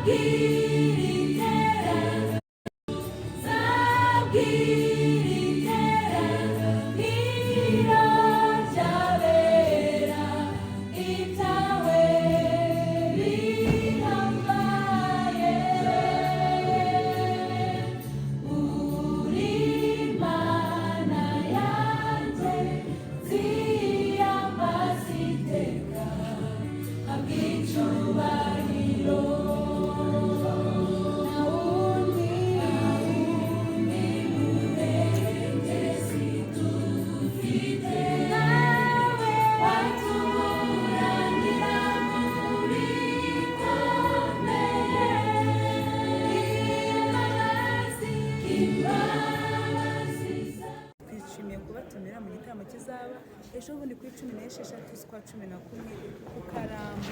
Nzabwira iteka, nzabwira iteraniro ry'abera ibyawe bihambaye. Uri Imana yanjye, nziyambaza iteka, habwa icyubahiro. Nta wundi murengezi dufite, nawe watuburanira muri komeye. Imbabazi, imbabazi zawe. Twishimiye kubatumira mu gitaramo kizaba ejo bundi kuri 16 z'ukwa 11 ku Karambo.